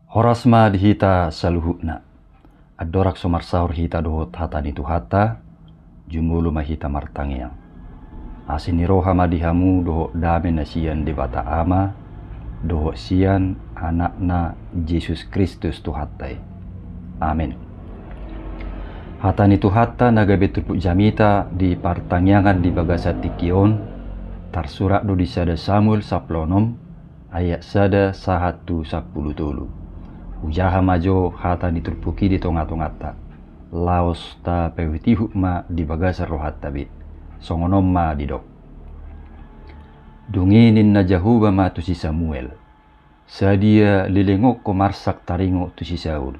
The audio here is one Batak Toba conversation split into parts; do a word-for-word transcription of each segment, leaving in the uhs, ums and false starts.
Horas ma di hita saluhutna. Andorang so marsaor hita dohot hata ni Tuhanta, jumolo ma hita martangiang. Asi ni roha ma di hamu dohot dame na sian Debata Ama, dohot sian Anakna Jesus Kristus Tuhanta i. Amen. Hata ni Tuhanta na gabe turpuk jamita di partangiangan di bagasan tingki on, tarsurat do di sada Samuel sampulu onom, ayat sada sahat tu sampulu tolu. Hujaha ma jo hata ni turpuk i di tonga-tonganta, laos tapaihut-ihut ma di bagasan rohanta be. Songon on ma didok. Dung i ninna Jahowa ma tu si Samuel, sadia leleng on ho marsak taringot tu si Saul,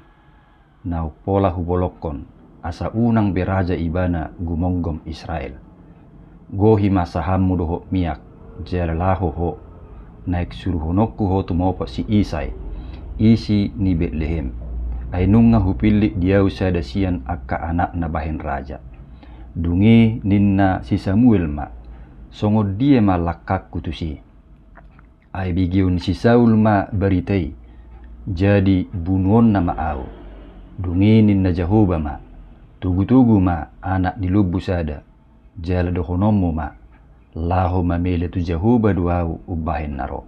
na umpola hubolongkon, asa unang be raja ibana gumomgom Israel. Gohi ma sahanmu dohot miak, jala laho ho, naeng suruhononku ho tumopot si Isai, isi ni Betlehem. Ai nunga hupillit di ahu sada sian angka anakna bahen raja. Dung i ninna si Samuel ma, songon dia ma langkangku tusi? Ai begeon si Saul ma barita i, jadi bunuonna ma ahu. Dung i ninna Jahowa ma, togu-togu ma anak ni lombu sada, jala dohononmu ma, laho mamele tu Jahowa do ahu umbahen na ro.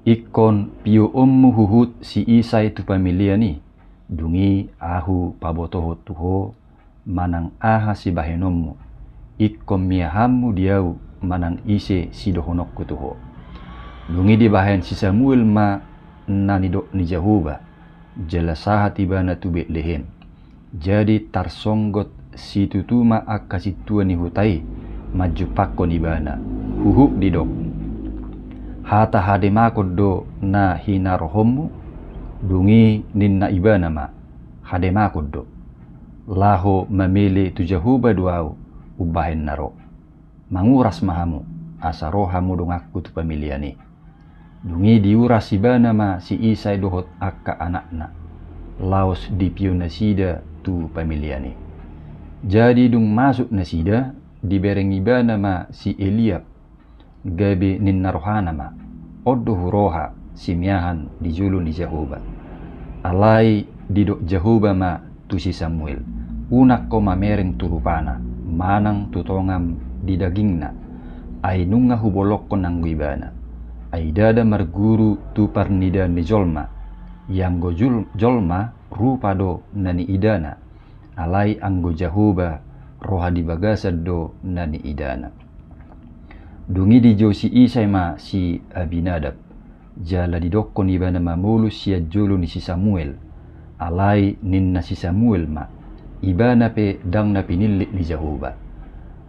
Ingkon pioonmu huhut si Isai tu pamelean i, dung i ahu pabotohon tu ho, manang aha sibahenonmu, ingkon miahanmu di ahu manang ise sidohononku tu ho. Dung i dibahen si Samuel ma na nidok ni Jahowa, jala sahat ibana tu Betlehem. Jadi tarsonggot situtu ma angka sintua ni huta i manjumpangkon ibana, huhut didok, hata hademakon do na hinarohonmu? Dung i ninna ibana ma, hademakon do. Laho mamele tu Jahowa do ahu umbahen na ro. Manguras ma hamu, asa ro hamu donganku tu pamelean i. Dung i diuras ibana ma si Isai dohot angka anakna, laos dipio nasida tu pamelean i. Jadi dung masuk nasida, dibereng ibana ma si Eliab, gabe ninna rohana ma, on do huroha simiahan di jolo ni Jahowa. Alai didok Jahowa ma tu si Samuel, unang ho mamereng tu rupana, manang tu tongan di dagingna. Ai nunga hubolongkon anggo ibana. Ai ndada marguru tu parnidaan ni jolma. Ianggo jul-, jolma rupa do na niidana. Alai anggo Jahowa roha di bagasan do na niidana. Dung i dijou si Isai ma si Abinadab, jala didokkon ibana mamolus sian jolo ni si Samuel. Alai ninna si Samuel ma, ibana pe ndang na pinillit ni Jahowa.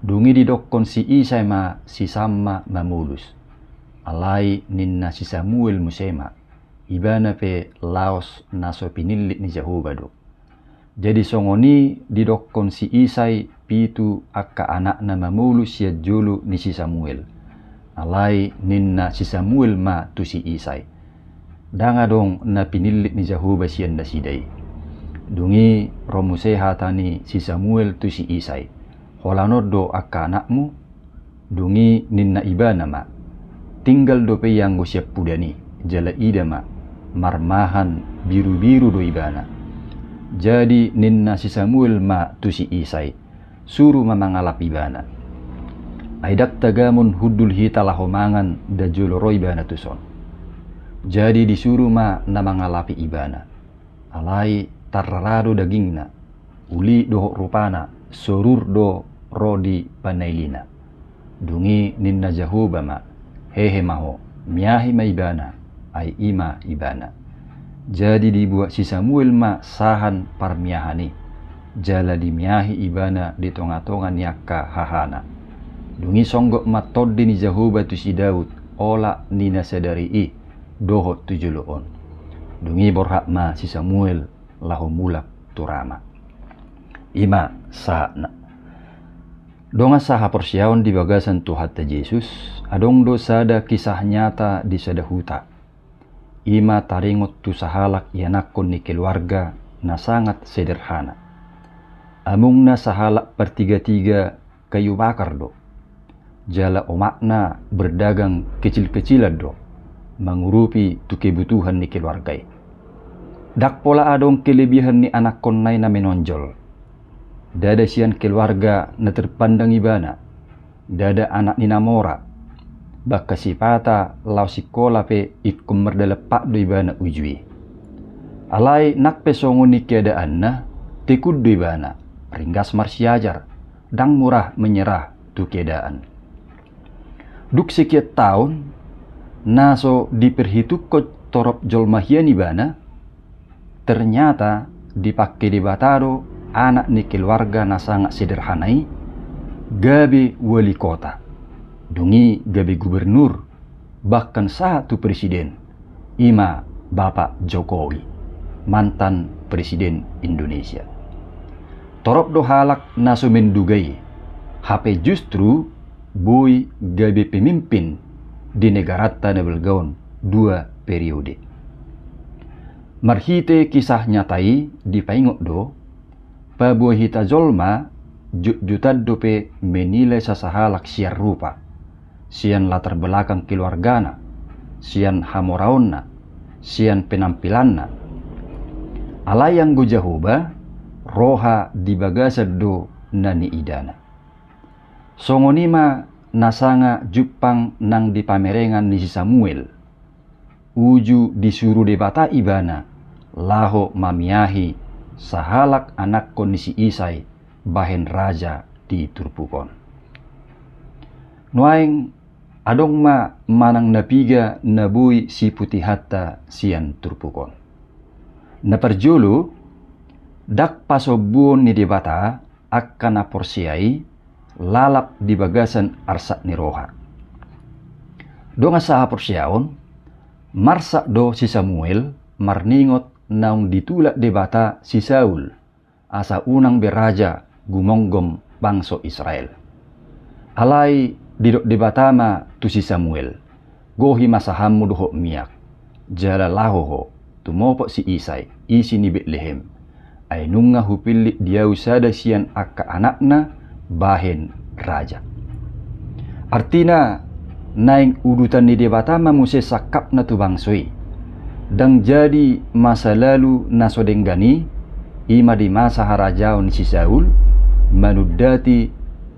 Dung i didokkon si Isai ma si Samma mamolus. Alai ninna si Samuel muse ma, ibana pe laos na so pinillit ni Jahowa do. Jadi songon i didokkon si Isai pitu angka anakna mamolus sian jolo ni si Samuel. Alai ninna si Samuel ma tu si Isai, ndang adong na pinillit ni Jahowa sian nasida i. Dung i ro muse hata ni si Samuel tu si Isai, holan on do angka anakmu? Dung i ninna ibana ma, tinggal dope i anggo siampudan i, jala ida ma, marmahan birubiru do ibana. Jadi ninna si Samuel ma tu si Isai, suru ma mangalap ibana. Ai ndang tagamon hundul hita laho mangan nda jolo ro ibana tuson. Jadi disuru ma na mangalapi ibana. Alai tarrara do dagingna, uli dohot rupana, sorur do ro di panailina. Dung i ninna Jahowa ma, hehe ma ho, miahi ma ibana, ai i ma ibana. Jadi dibuat si Samuel ma sahan parmiahan i, jala dimiahi ibana di tongatonga ni angka hahana. Dung i songgot ma tondi ni Jahowa tu si Daud, olat ni na sadari i, dohot tu jolo on. Dung i borhat ma si Samuel laho mulak tu Rama. I ma sahatna. Dongan sahaporseaon di bagasan Tuhanta Jesus, adong do sada kisah nyata di sada huta. I ma taringot tu sahalak ianakhon ni keluarga na sangat sederhana. Amungna sahalak partigatiga kayu bakar do. Jala omakna berdagang kecil-kecilan do, mangurupi tu kebutuhan ni keluarga i. Ndang pola adong kelebihan ni anakkonna i na menonjol. Ndada sian keluarga na terpandang ibana, ndada anak ni na mora. Bahkan sipata laho sikola pe ingkon mardalan pat do ibana uju i. Alai nang pe songon i keadaanna, tekun do ibana, ringgas marsiajar, ndang murah menyerah tu keadaan. Dung sekian taon, na so diperhitungkon torop jolma hian ibana, ternyata dipangke Debata do anak ni keluarga na sangat sederhana i, gabe wali kota, dung i gabe gubernur, bahkan sahat tu presiden, i ma Bapak Jokowi, mantan presiden Indonesia. Torop do halak na so menduga i, hape justru boi gabe pemimpin di negaranta na balga on dua periode. Marhite kisah nyata i dipaingot do, paboa hita jolma jotjotan dope menilai sasahalak sian rupa, sian latar belakang keluargana, sian hamoraonna, sian penampilanna. Alai anggo Jahowa, roha di bagasan do na niidana. Songon i ma na sanga jumpang nang di pamerengan ni si Samuel. Uju disuru Debata ibana laho mamiahi sahalak anakkon ni si Isai bahen raja di turpuk on. Nuaeng adong ma manang na piga na boi siputihonta sian turpuk on. Na parjolo, ndang pasombuon ni Debata angka na porsea i lalap di bagasan arsak ni roha. Dongan sahaporseaon, marsak do si Samuel marningot naung ditulak Debata si Saul, asa unang be raja gumonggom bangso Israel. Alai didok Debata ma tu si Samuel, gohi ma sahammu dohot miak, jala laho ho tumopot si Isai, isi ni Betlehem. Ai nunga hupillit di ahu sada sian angka anakna bahen raja. Artina, naeng udutan ni Debata ma muse sangkapna tu bangso i. Ndang jadi masa lalu na so denggan i, i ma di masa harajaon ni si Saul, manundati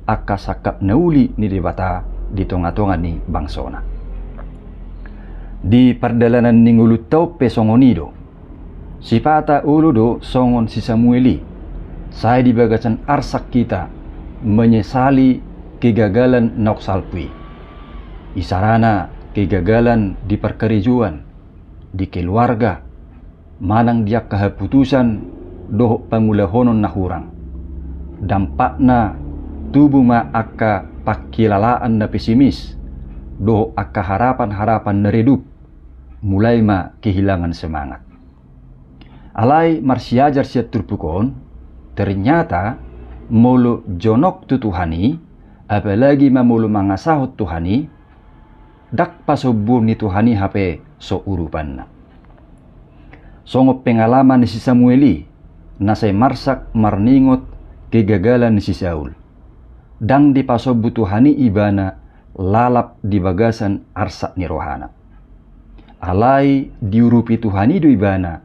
angka sangkap na uli ni Debata di tongatonga ni bangsona. Di pardalanan ni ngolunta on pe songon i do. Sipata olo do songon si Samuel i, sai di bagasan arsak hita menyesali kegagalan naung salpu i. Isarana kegagalan di parkarejoan, di keluarga, manang di angka haputusan dohot pangulahonon na hurang. Dampakna, tubu ma angka pangkilalaan na pesimis dohot angka harapan-harapan na redup, mulai ma kehilangan semangat. Alai marsiajar sian turpuk on, ternyata molo jonok tu Tuhan i, apalagi ma molo mangasahon Tuhan i, ndang pasombuon ni Tuhan i hape so urupanna. Songon pengalaman ni si Samuel i, na sai marsak marningot kegagalan ni si Saul. Ndang dipasombu Tuhan i ibana lalap di bagasan arsak ni rohana. Alai diurupi Tuhan i do ibana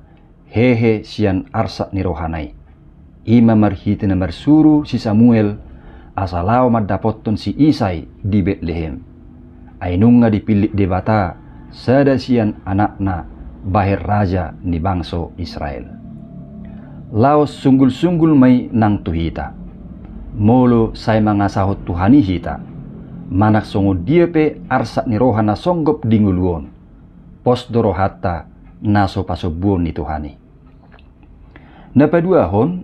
hehe sian arsak ni rohana i. I ma marhite na marsuru si Samuel, asa laho mandapothon si Isai di Betlehem. Ai nunga dipillit Debata sada sian anakna bahen raja ni bangso Israel. Laos sunggulsunggul ma i nang tu hita. Molo sai mangasahon Tuhan i hita, manang songon dia pe arsak ni roha na songgop di ngolu on, pos do rohanta na so pasombuon ni Tuhan i. Na paduahon,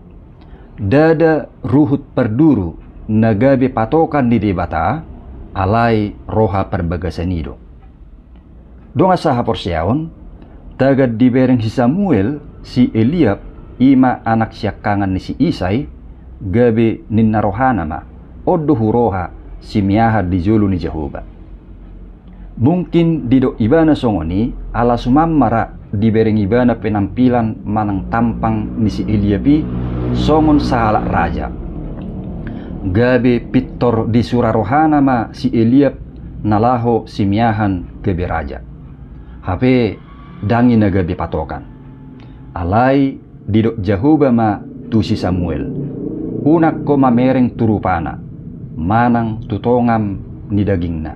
ndada ruhut parduru na gabe patokan ni Debata, alai roha parbagasan i do. Dongan sahaporseaon, tagan dibereng si Samuel, si Eliab, i ma anak siangkangan ni si Isai, gabe ninna rohana ma, on do huroha simiahan di jolo ni Jahowa. Mungkin didok ibana songon i, ala suman ma ra dibereng ibana penampilan manang tampang ni si Eliab i songon sahalak raja. Gabe pintor di sura rohana ma si Eliab na laho simiahan gabe raja. Hape ndang i na gabe patokan. Alai didok Jahowa ma tu si Samuel: Unang ho mamereng tu rupana, manang tu tongam ni dagingna.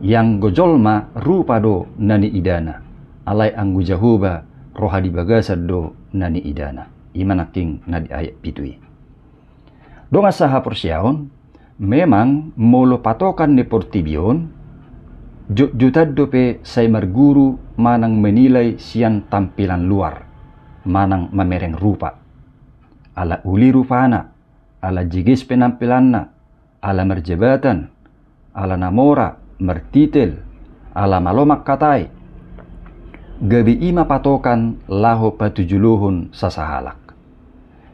Ianggo jolma rupa do na niidana, alai anggo Jahowa roha di bagasan do na niidana. I ma nangkin na di ayat pitu i. Dongan sahaporseaon, memang molo patokan ni portibi on, jotjotan dope sai marguru manang menilai sian tampilan luar, manang mamereng rupa. Ala uli rupana, ala jeges penampilanna, ala marjabatan, ala na mora, martitel, ala malo mangkatai. Gabe i ma patokan laho patujolohon sasahalak.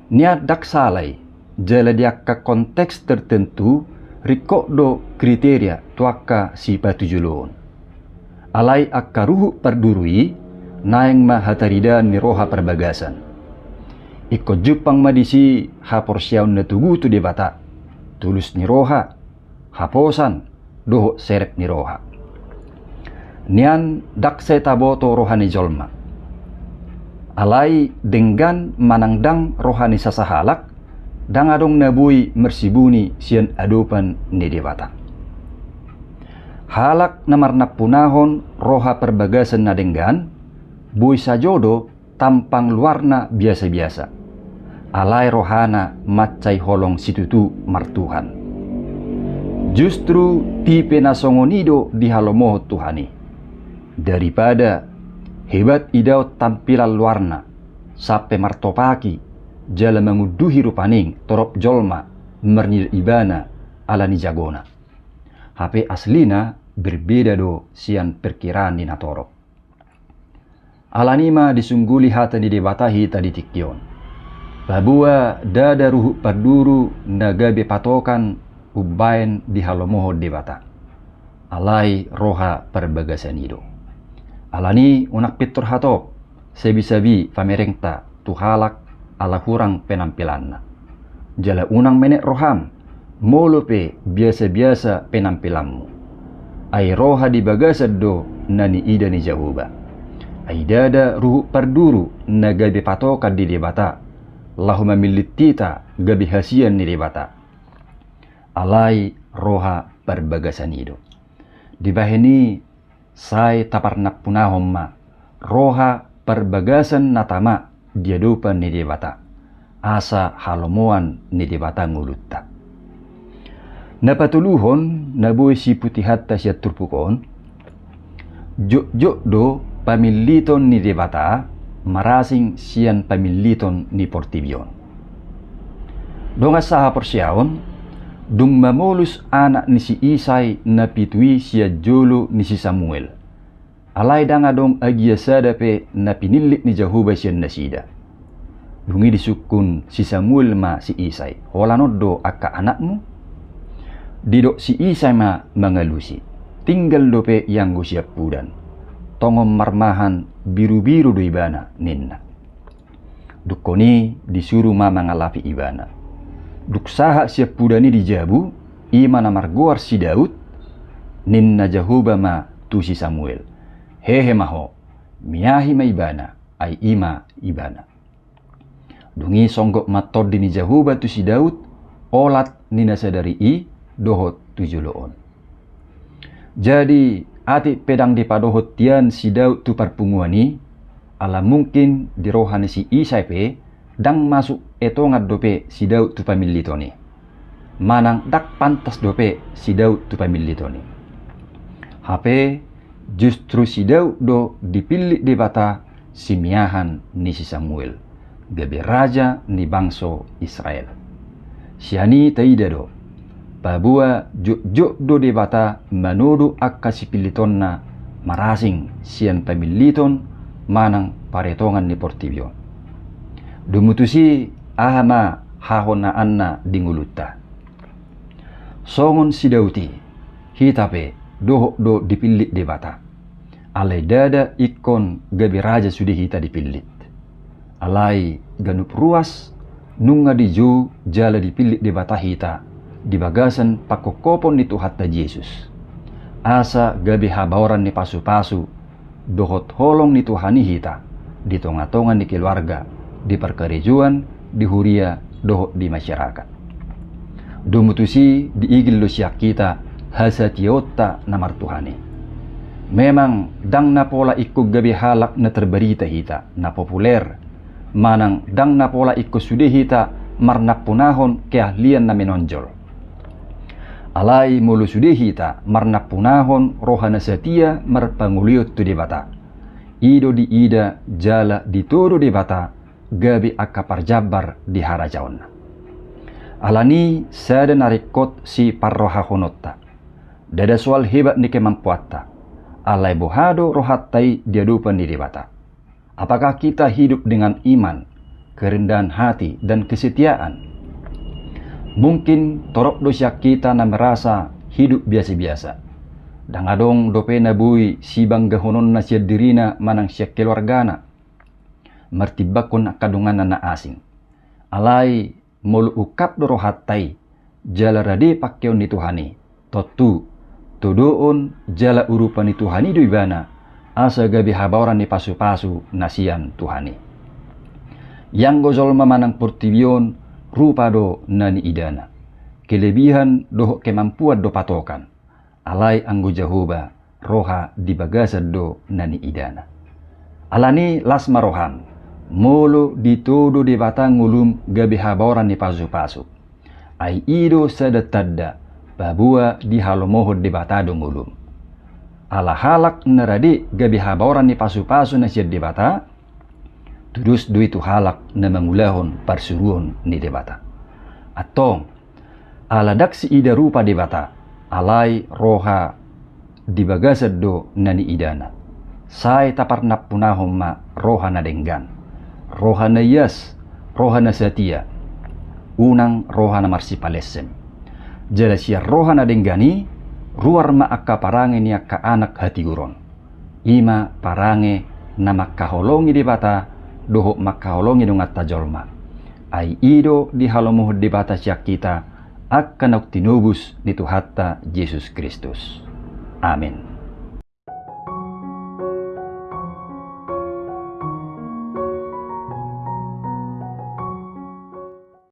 Nian ndang sala i, jala di angka konteks tertentu ringkot do kriteria tu angka sipatujolohon. Alai angka ruhut parduru i naeng ma hataridaan ni roha parbagasan. Ingkon jumpang ma disi haporseaon na togu tu Debata, tulus ni roha, haposan, dohot serep ni roha. Nian ndang sai taboto roha ni jolma. Alai denggan manang ndang roha ni sasahalak, ndang adong na boi marsibuni sian adopan ni Debata. Halak na marnampunahon roha parbagasan na denggan, boi sajo do tampang luarna biasa-biasa, alai rohana mansai holong situtu martuhan. Justru tipe na songon i do dihalomohon Tuhan i. Daripada hebat idaon tampilan luarna, sampe martopaki, jala mangunduhi rupaning torop jolma marnida ibana ala ni jagona. Hape aslina berbeda do sian perkiraan ni natorop. Alani ma disungguli hata ni Debata hita di tingki on. Paboa ndada ruhut parduru na gabe patokan umbaen dihalomohon Debata. Alai roha parbagasan i do. Alani unang pintor hatop, sabi-sabi pamerengta tu halak ala hurang penampilanna. Jala unang menek roham, molo pe biasa-biasa penampilanmu. Ai roha di bagasan do na niida ni Jahowa. Ai ndada ruhut parduru na gabe patokan di Debata, laho mamillit hita gabe hasian ni Debata. Alai roha parbagasan i do. Dibahen i, sai taparnampunahon ma roha parbagasan na tama di adopan ni Debata, asa halomoan ni Debata ngolunta. Na patoluhon na boi siputihonta sian turpuk on, jotjot do pamilliton ni Debata marasing sian pamilliton ni portibi on. Dongan sahaporseaon, dung mamolus anak ni si Isai na pitu i sian jolo ni si Samuel. Alai ndang adong agia sada pe na pinillit ni Jahowa sian nasida. Dung i disungkun si Samuel ma si Isai: Holan on do angka anakmu? Didok si Isai ma mangalusi: Tinggal dope ianggo siampudan. Tongon marmahan birubiru do ibana, ninna. Dungkon i disuru ma mangalapi ibana. Dung sahat siampudan i di jabu, i ma na margoar si Daud, ninna Jahowa ma tu si Samuel: Hehe ma ho, miahi ma ibana, ai i ma ibana. Dung i songgop ma tondi ni Jahowa tu si Daud, olat ni na sadari i dohot tu jolo on. Jadi, atik pe ndang dipadohot hian si Daud tu parpunguan i, ala mungkin di roha ni si Isai pe ndang masuk etongan dope si Daud tu pamilliton i. Manang ndang pantas dope si Daud tu pamilliton i. Hape justru si Daud do dipillit Debata simiahan ni si Samuel gabe raja ni bangso Israel. Sian i taida do, paboa jotjot do Debata manodo angka sipillitonna marasing sian pamilliton manang paretongan ni portibi on. Domu tusi, aha ma hahonaanna di ngolunta? Songon si Daud i, hita pe dohot do dipillit Debata. Alai ndada ingkon gabe raja sude hita dipillit. Alai ganup ruas nunga dijou jala dipillit Debata hita di bagasan pangkophopon ni Tuhanta Jesus, asa gabe habaoran ni pasupasu dohot holong ni Tuhan i hita di tonga-tonga ni keluarga, di parkarejoan, di huria, dohot di masyarakat. Domu tusi diigil do sian hita hasatiaonta na martuhan i. Memang ndang na pola ingkon gabe halak na terberita hita, na populer, manang ndang na pola ingkon sude hita marnampunahon keahlian na menonjol. Alai molo sude hita marnampunahon roha na satia marpangolihon tu Debata, i do diida jala ditodo Debata gabe angka parjambar di harajaonna. Alani sada na ringkot siparrohahononta. Ndada soal hebat ni kemampuanta, alai boha do rohanta i di adopan ni Debata. Apakah kita hidup dengan iman, kerendahan hati, dan kesetiaan? Mungkin torop do sian hita na merasa hidup biasa-biasa. Ndang adong dope na boi sibanggahononna sian dirina manang sian keluargana, martimbangkon angka donganna na asing. Alai molo ungkap do rohanta i, jala rade pangkeon ni Tuhan i, tontu todoon jala urupan ni Tuhan i do ibana, asa gabe habaoran ni pasu-pasu na sian Tuhan i. Ianggo jolma manang portibi on rupa do na niidana. Kelebihan dohot kemampuan do patokan. Alai anggo Jahowa, roha di bagasan do na niidana. Alani las ma roham, molo ditodo Debata ngolum gabe habaoran ni pasu-pasu. Ai i do sada tanda paboa dihalomohon Debata do ngolum. Ala halak na rade gabe habaoran ni pasu-pasu na sian Debata, tudos do i tu halak na mangulahon parsuruon ni Debata. Antong, ala ndang siida rupa Debata, alai roha di bagasan do na niidana. Sai taparnampunahon ma roha na denggan, roha na ias, roha na satia, unang roha na marsipalessem. Jala sian roha na denggan i ruar ma angka parange ni angka anak hatiuron. I ma parange na mangkaholongi Debata dohot mangkaholongi donganta jolma. Ai i do dihalomohon Debata sian hita angka naung tinobus ni Tuhanta Jesus Kristus. Amin.